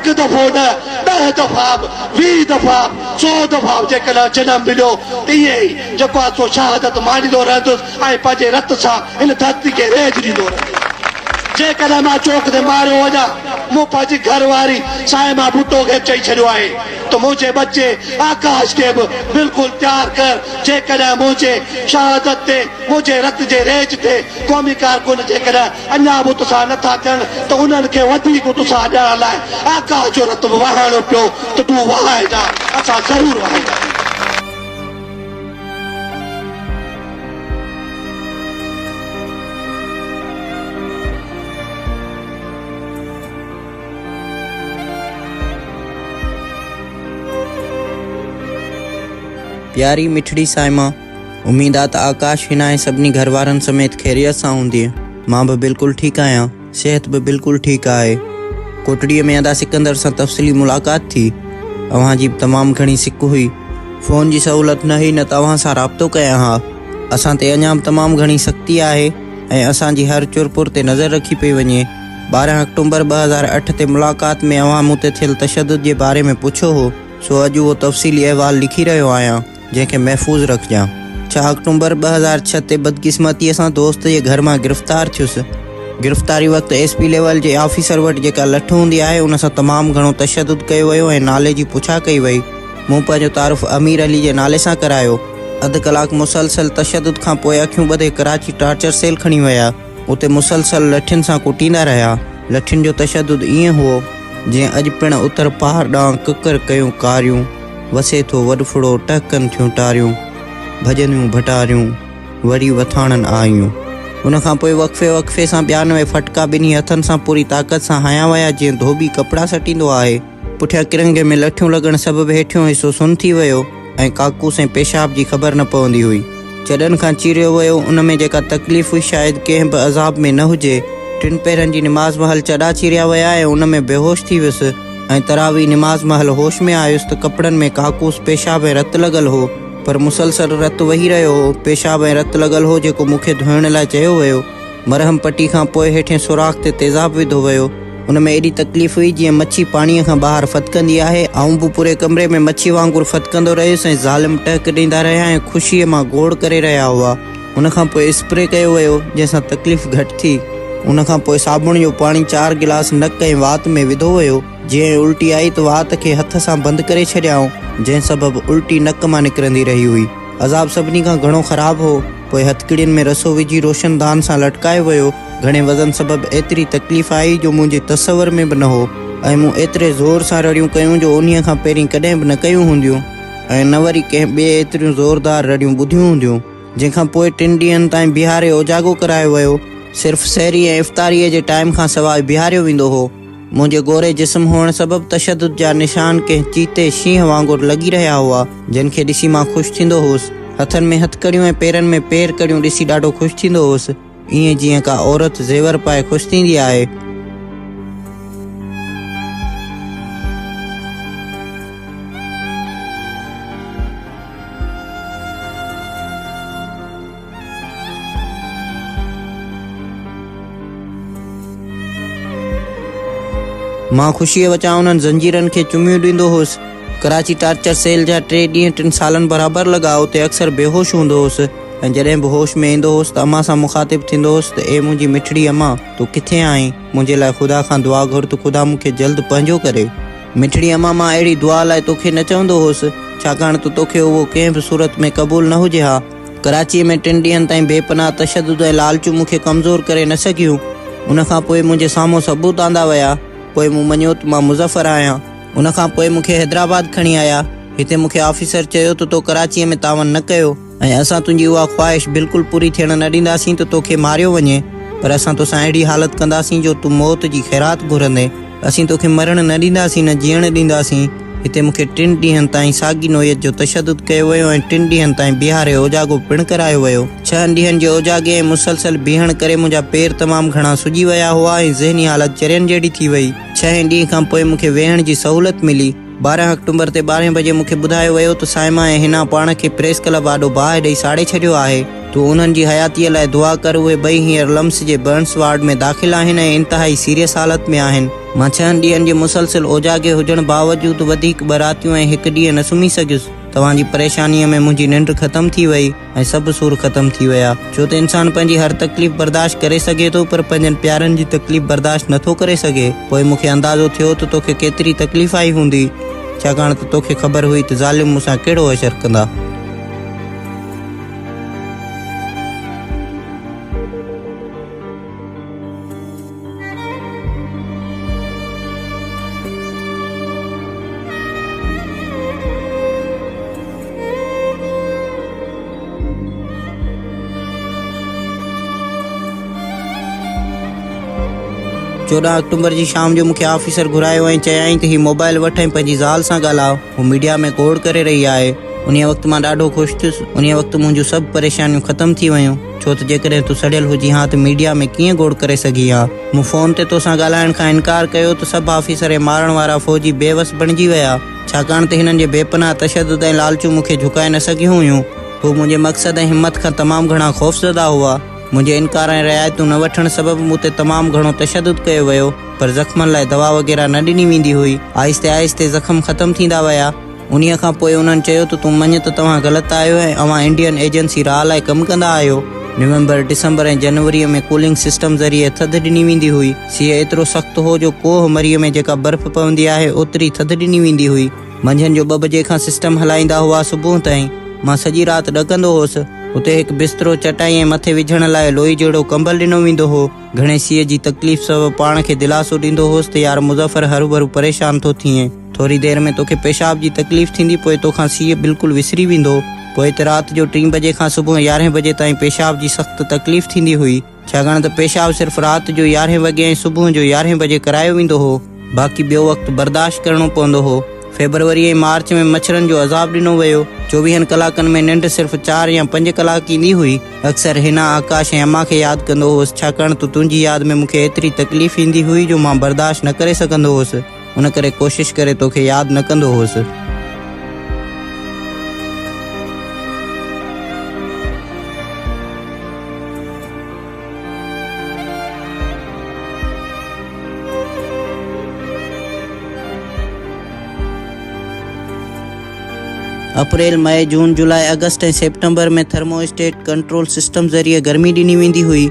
هڪ دفعو نه، ڏهه دفعا به، 20 دفعا به، سو دفعا به جيڪڏهن جنم مليو ته ائين ئي جيڪو آهي سو شهادت ماڻيندو رهندس ۽ پنهنجي رت سان هن ڌرتي کي ريج ڏيندو رهندس. جيڪڏهن مان چوڪ تي ماريو وڃان، مون پنهنجي گهر واري صائمه ڀٽو کي به چئي ڇڏيو آهي ته منهنجي ٻچي آڪاش کي به بلڪل تيار ڪر، جيڪڏهن منهنجي شهادت تي، منهنجي رت جي ريج تي قومي ڪارڪن جيڪڏهن اڃا به اتساهه نه ٿا ٿين ته انهن کي وڌيڪ اتساهه ڏيڻ لاء آڪاش جو رت به وهائڻو پيو ته تون وهائجان، اسان ضرور وهائينداسين. پياري مٺڙي صائمه، اميد آ ته آڪاش، حنا ۽ سڀني گهر وارن سميت خيريت سان هوندينء. مان به بلڪل ٺيڪ آهيان. صحت به بلڪل ٺيڪ آهي. ڪوٽڙيء ۾ ادا سڪندر سان تفصيلي ملاقات ٿي. اوهان جي به تمام گهڻي سڪ هئي. فون جي سهولت نه هئي نه ته اوهان سان رابطو ڪيان ها. اسان تي اڃا به تمام گهڻي سختي آهي ۽ اسان جي هر چرپر تي نظر رکي پئي وڃي. 12 آڪٽومبر 2008 تي ملاقات ۾ اوهان مون تي ٿيل تشدد جي باري ۾ پڇيو هو، سو اڄ اهو تفصيلي احوال لکي رهيو آهيان، جنهن کي محفوظ رکجان. 6 آڪٽومبر 2006 تي بدقسمتيء سان دوست جي گهر مان گرفتار ٿيس. گرفتاري وقت ايس پي ليول جي آفيسر وٽ جيڪا لٺ هوندي آهي، ان سان تمام گهڻو تشدد ڪيو ويو ۽ نالي جي پڇا ڪئي وئي. مون پنهنجو تعارف امير علي جي نالي سان ڪرايو. اڌ ڪلاڪ مسلسل تشدد کان پوء اکيون ٻڌي ڪراچي ٽارچر سيل کڻي ويا. اتي مسلسل لٺين سان ڪٽيندا رهيا. لٺين جو تشدد ائين هئو، جيئن اڄ پڻ اتر پهاڙ ڏانهن ڪڪر ڪيون ڪاريون، وسي ٿو وڏڦڙو، ٽهڪن ٿيون ٽاريون، ڀڄنديون ڀٽاريون، وري وٿاڻن آيون. ان کان پوء وقفي وقفي سان 92 ڦٽڪا ٻنهي هٿن سان پوري طاقت سان هنيا ويا، جيئن ڌوٻي ڪپڙا سٽيندو آهي. پٺيان ڪرنگهي ۾ لٺيون لڳڻ سبب هيٺيون حصو سن ٿي ويو ۽ ڪاڪوس ۽ پيشاب جي خبر نه پوندي هئي. چڏن کان چيريو ويو، ان ۾ جيڪا تڪليف هئي شايد ڪنهن به عذاب ۾ نه هجي. ٽن پهرن جي نماز مهل چڏا چيريا ويا ۽ ان ۾ بيهوش ٿي ويس ۽ تراويح نماز مهل هوش ۾ آيس ته ڪپڙن ۾ ڪاڪوس، پيشاب ۽ رت لڳل هو. پر مسلسل رت وهي رهيو هو. پيشاب ۽ رت لڳل هو جيڪو مون کي ڌوئڻ لاء چيو ويو. مرهم پٽي کان پوء هيٺين سوراخ تي تيزاب وڌو ويو. ان ۾ ايڏي تڪليف هئي جيئن مڇي پاڻيء کان ٻاهر ڦٿڪندي آهي. آئون به پوري ڪمري ۾ مڇي وانگر ڦٿڪندو رهيس ۽ ظالم ٽهڪ ڏيندا رهيا ۽ خوشيء مان گوڙ ڪري رهيا هئا. ان کان پوء اسپري ڪيو ويو، جنهن سان تڪليف گهٽ ٿي. ان کان پوء صابڻ جو پاڻي چار گلاس نڪ ۽ وات ۾ وڌو ويو. جيئن ئي الٽي آئي ته وات کي هٿ سان بند ڪري ڇڏيائون، جنهن سبب الٽي نڪ مان نڪرندي رهي هئي. عذاب سڀني کان گهڻو خراب هو. پوء هٿڪڙين ۾ رسو وجهي روشن دان سان لٽڪايو ويو. گهڻي وزن سبب ايتري تڪليف آئي جو منهنجي تصور ۾ به نه هو ۽ مون ايتري زور سان رڙيون ڪيون جو انهيء کان پهرين ڪڏهن به نه ڪيون هونديون ۽ نه وري ڪنهن ٻئي ايتريون زوردار رڙيون ٻڌيون هونديون. جنهن کان پوء ٽن ڏينهن تائين بيهاري اوجاڳو ڪرايو ويو. صرف سحري ۽ افطاريء جي ٽائيم کان سواء بيهاريو ويندو هو. منهنجي گوري جسم هئڻ سبب تشدد جا نشان ڪنهن چيتي شينهن وانگر لڳي رهيا هئا، جن کي ڏسي مان خوش ٿيندو هوس. هٿن ۾ هٿڪڙيون ۽ پيرن ۾ پير ڪڙيون ڏسي ڏاڍو خوش ٿيندو هوس، ائين جيئن ڪا عورت زيور پائي خوش ٿيندي آهي. مان خوشيء وچان انهن زنجيرن کي چميون ڏيندو هوس. ڪراچي ٽارچر سيل جا ٽي ڏينهن ٽن سالن برابر لڳا. اتي اڪثر بيهوش هوندو هوس ۽ جڏهن به هوش ۾ ايندو هوس ته امان سان مخاطب ٿيندو هوس ته اي منهنجي مٺڙي امان، تون ڪٿي آهين؟ منهنجي لاء خدا کان دعا گهر ته خدا مون کي جلد پنهنجو ڪري. مٺڙي امان مان اهڙي دعا لاء توکي نه چوندو هوس، ڇاڪاڻ ته توکي اهو ڪنهن به صورت ۾ قبول نه هجي ها. ڪراچيء ۾ ٽن ڏينهن تائين بي پناهه تشدد ۽ لالچون مون کي ڪمزور ڪري نه سگهيون. ان کان پوء منهنجي سامهون ثبوت آندا ويا. پوء مون مڃيو ته مان مظفر آهيان. ان کان پوء مون کي حيدرآباد کڻي آيا. هتي مون کي آفيسر چيو ته تو ڪراچيء ۾ تعاون نه ڪيو ۽ اسان تنهنجي اها خواهش بلڪل پوري ٿيڻ نه ڏينداسين ته توکي ماريو وڃي، پر اسان توسان اهڙي حالت ڪنداسين جو تون موت جي خيرات گهرندين. اسين توکي مرڻ نه ڏينداسين نه جيئڻ ڏينداسين. هتي مون کي ٽن ڏينهن تائين ساڳي نوعيت جو تشدد ڪيو ويو ۽ ٽن ڏينهن تائين بيهاري اوجاڳو پڻ ڪرايو ويو. ڇهن ڏينهن جي اوجاڳي ۽ مسلسل بيهڻ ڪري منهنجا پير تمام گهڻا سڄي ويا هئا ۽ ذهني حالت چرين جهڙي ٿي وئي. ڇهين ڏينهن کان پوء مون کي ويهڻ جي سهولت ملي. ٻارنهن آڪٽومبر تي ٻارهين بجي مون کي ٻڌايو ويو ته صائمه ۽ حنا پاڻ کي پريس ڪلب آڏو باهه ڏئي ساڙي ڇڏيو آهي. تون انهن جي حياتيء لاء دعا ڪر اهي ٻئي هينئر لمس جي برنس وارڊ ۾ داخل آهن ۽ انتهائي سيريس حالت ۾ آهن. مان ڇهن ڏينهن جي مسلسل اوجاڳي هجڻ باوجود وڌيڪ ٻه راتيون ۽ هڪ ڏينهن نه سمهي سگهيس. توهان جي پريشانيء ۾ منهنجي ننڊ ختم ٿي وئي. ۽ سڀ سور ختم ٿي ويا. ڇو ته انسان پنهنجي هر تڪليف برداشت ڪري سگهي ٿو پر پنهنجن پيارن جي تڪليف برداشت نه ٿو ڪري سگهي. پوء مون کي اندازو ٿيو ته توکي ڪيتري تڪليف آئي هوندي، ڇاڪاڻ ته توکي خبر هئي ته ظالم مون سان ڪهڙو حشر ڪندا. چوڏهن آڪٽومبر جي شام جو مون کي آفيسر گهرايو ۽ چيائين ته هي موبائل وٺ ۽ پنهنجي زال سان ڳالهاء، هو ميڊيا ۾ گوڙ ڪري رهي آهي. انهيء وقت مان ڏاڍو خوش ٿيس. انهيء وقت منهنجون سڀ پريشانيون ختم ٿي ويون. ڇو ته جيڪڏهن تون سڙيل هجين ها ته ميڊيا ۾ ڪيئن گوڙ ڪري سگهين ها. مون فون تي توسان ڳالهائڻ کان انڪار ڪيو ته سڀ آفيسر ۽ مارڻ وارا فوجي بي وس بڻجي ويا. ڇاڪاڻ ته هنن جي بي پناهه تشدد ۽ لالچون مون کي جهڪائي نه سگهيون هيون. هو منهنجي مقصد ۽ همت کان تمام گهڻا خوفزده هئا. منهنجي انڪار ۽ رعايتون نه وٺڻ سبب مون تي تمام گهڻو تشدد ڪيو ويو، پر زخمن لاء دوا وغيره نه ڏني ويندي هئي. آهستي آهستي زخم ختم ٿيندا ويا. انهيء کان پوء انهن چيو ته تون مڃ ته توهان غلط آهيو ۽ اوهان انڊين ايجنسي را لاء ڪم ڪندا آهيو. نومبر، ڊسمبر ۽ جنوريء ۾ ڪولنگ سسٽم ذريعي ٿڌ ڏني ويندي هئي. سيء ايترو سخت هو جو ڪوهه مريء ۾ جيڪا برف پوندي آهي، اوتري ٿڌ ڏني ويندي هئي. منجهند جو ٻه بجي کان سسٽم هلائيندا هئا صبح تائين. مان سڄي رات ڏڪندو هوس. اتي هڪ بسترو، چٽائي ۽ مٿي وجهڻ لاء لوئي جهڙو ڪمبل ڏنو ويندو هو. گهڻي سيء جي تڪليف سبب پاڻ کي دلاسو ڏيندو هوس ته يار مظفر هروڀرو پريشان ٿو ٿئين. ٿوري دير ۾ توکي پيشاب جي تڪليف ٿيندي پوء توکان سيء بلڪل وسري ويندو. پوء ته رات جو ٽين بجي کان صبح يارهين بجي تائين پيشاب جي سخت تڪليف ٿيندي هئي. ڇاڪاڻ ته پيشاب صرف رات جو يارهين وڳي ۽ صبح جو يارهين بجي ڪرايو ويندو هو، باقي ٻيو وقت برداشت ڪرڻو پوندو هو. فيبروري ۽ مارچ ۾ مڇرن جو عذاب ڏنو ويو. چوويهن ڪلاڪن ۾ ننڊ صرف چار يا پنج ڪلاڪ ايندي هئي. اڪثر حنا، آڪاش ۽ امان کي ياد ڪندو هوس، ڇاڪاڻ ته تنهنجي ياد ۾ مون کي ايتري تڪليف ايندي هئي جو مان برداشت نه ڪري سگهندو هوس. ان ڪري ڪوشش ڪري توکي ياد نه ڪندو هوس. April, May, June, July, August ۽ September ۾ thermostat control system ذريعي گرمي ڏني ويندي هئي.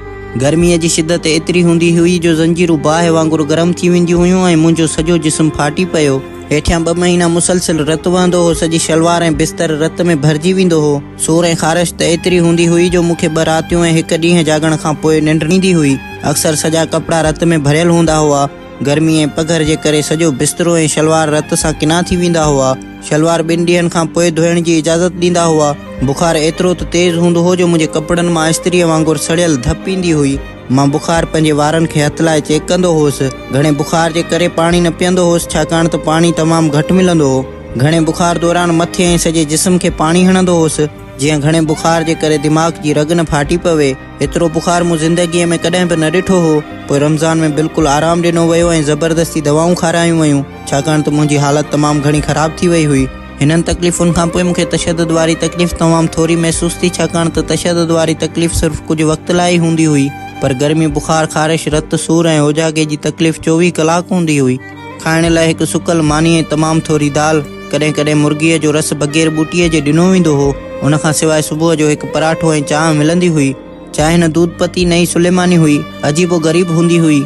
گرميء جي شدت ايتري هوندي هئي جو زنجيرون باهه وانگر گرم ٿي وينديون هيون ۽ منهنجو سڄو جسم ڦاٽي پيو. هيٺيان ٻه مهينا مسلسل رت وهندو هو، سڄي شلوار ۽ بستر رت ۾ ڀرجي ويندو هو. سور ۽ خارش ته ايتري هوندي هئي جو مون کي ٻه راتيون ۽ هڪ ڏينهن جاڳڻ کان پوء ننڊ ايندي هئي. اڪثر سڄا ڪپڙا رت ۾ ڀريل هوندا هئا. گرمي ۽ پگهر جي ڪري سڄو بسترو ۽ شلوار رت سان ڪنا ٿي ويندا هئا. شلوار ٻن ڏينهن کان پوء ڌوئڻ جي اجازت ڏيندا هئا. بخار ايترو ته تيز هوندو هو جو منهنجي ڪپڙن مان استريء وانگر سڙيل ڌپ ايندي هئي. مان بخار پنهنجي وارن کي هٿ لائي چيڪ ڪندو هوس. گهڻي بخار جي ڪري پاڻي نه پيئندو هوس ڇاڪاڻ ته پاڻي تمام گهٽ ملندو هو. گهڻي بخار دوران مٿي ۽ سڄي جسم کي پاڻي هڻندو هوس، جيئن گهڻي بخار جي ڪري دماغ جي رڳ نه ڦاٽي پوي. ايترو بخار مون زندگيء ۾ ڪڏهن به نه ڏٺو هو. پوء رمضان ۾ بلڪل آرام ڏنو ويو ۽ زبردستي دوائون کارايون ويون، ڇاڪاڻ ته منهنجي حالت تمام گهڻي خراب ٿي وئي هئي. هنن تڪليفن کان پوء مون کي تشدد واري تڪليف تمام ٿوري محسوس ٿي، ڇاڪاڻ ته تشدد واري تڪليف صرف ڪجهه وقت لاء ئي هوندي هئي، پر گرمي، بخار، خارش، رت، سور ۽ اوجاڳي جي تڪليف چوويهه ڪلاڪ هوندي هئي. کائڻ لاء هڪ سڪل ماني ۽ تمام ٿوري دال، ڪڏهن ڪڏهن مرغيء جو رس بغير ٻوٽيء جي ڏنو ويندو هو. ان کان سواء صبح جو هڪ پراٺو ۽ چانهه ملندي هئي. چانهه نه دود پتي نه ئي سليماني هئي. عجيب و غريب هوندي هئي.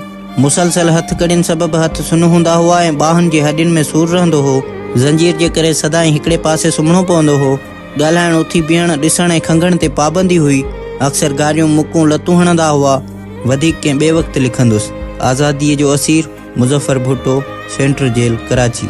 مسلسل هٿ ڪڙين سبب هٿ سن هوندا هئا ۽ ٻانهن جي هڏين ۾ سور رهندو هو. زنجير جي ڪري سدائين هڪڙي پاسي سمهڻو پوندو هو. ڳالهائڻ، اٿي بيهڻ، ڏسڻ ۽ کنگهڻ تي پابندي هئي. اڪثر گاريون، مڪون، لتون هڻندا هئا. وڌيڪ ڪنهن ٻئي وقت لکندس. آزاديء جو اسير، مظفر ڀٽو، سينٽر جيل، ڪراچي.